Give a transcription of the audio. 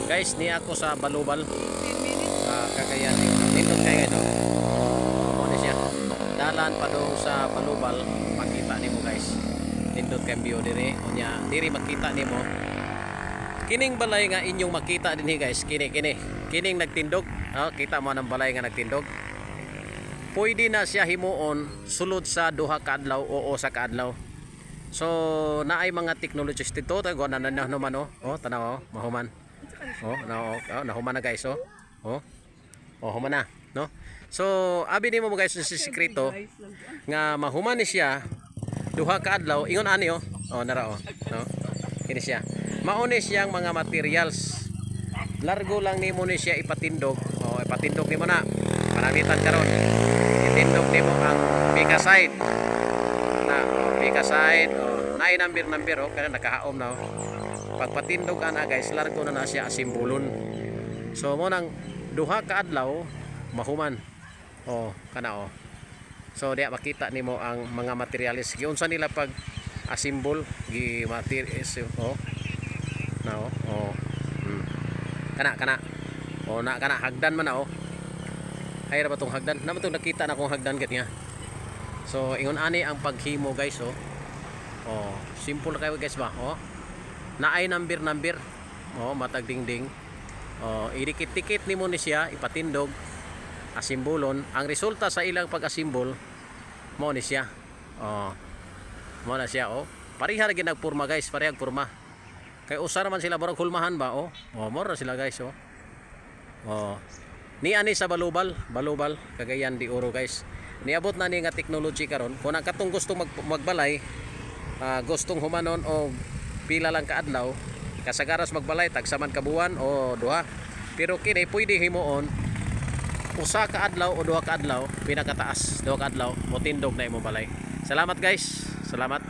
Guys, ni ako sa Balubal. 15 minutes. Cagayan. Nindot kayo, guys, oh. Mao ni siya. Dalan padung sa Balubal, makita nimo, guys. Nindot kay view diri. Unya diri makita nimo. Kining balay nga inyong makita dinhi, guys, kini kini. Kining nagtindog. Oh, kita mo ang balay nga nagtindog. Pwede na siya himuon sulod sa 2 ka adlaw o usa ka adlaw. So, naay mga technologies dito, tago na na naman, oh. Oh, tanaw, oh, mahuman. Oh, na oh, oh, nahuman na, guys, oh. Oh. Oh, human na, no? So, abi nimo mo, guys, sa sikreto nga mahuman ni siya 2 ka adlaw ingon ani, oh. Oh, nara, oh, no? Kini siya. Mao ni siyang mga materials. Largo lang nimo ni siya ipatindog. Oh, ipatindog nimo na. Pananglitan karon. Itindog nimo ang pika side. Na, oh, pika side, oh, naay number number, oh, kana nakahaom na, oh. Pagpatindog ana, guys, largo na na siya asimbolon. So mo nang 2 ka adlaw mahuman. Oh, kana, oh. So diya makita nimo ang mga materials. Giunsa nila pag assemble gi materials, oh. Na, oh. Oh. Kana kana. Oh, na kana hagdan man na, oh. Ay ra ba tong hagdan? Naman tong nakita na akong hagdan gid nga. So ingon ani ang paghimo, guys, oh. Oh, simple na kayo, guys, ba? Oh. Naay number number. Oh, matag dingding. Oh, idikit-dikit nimo ni siya ipatindog asimbolon. Ang resulta sa ilang pag-asimbol mo ni siya. Oh. Mo na siya, oh. Pareha ra gyud nagporma, guys, parehag porma. Kay usa naman sila, murag hulmahan ba, oh. Oh, mo ra sila, guys, oh. Oh. Ni ani sa Balubal, Balubal, Cagayan de Oro, guys. Niabot na ni nga technology karon. Kung ang katong gusto magbalay, gustong humanon o pila lang kaadlaw, kasagaras magbalay tagsaman ka buwan o duha. Pero kini pwede himuon 1 ka adlaw o 2 ka adlaw, pinakataas 2 ka adlaw, motindog na imong balay. Salamat, guys. Salamat.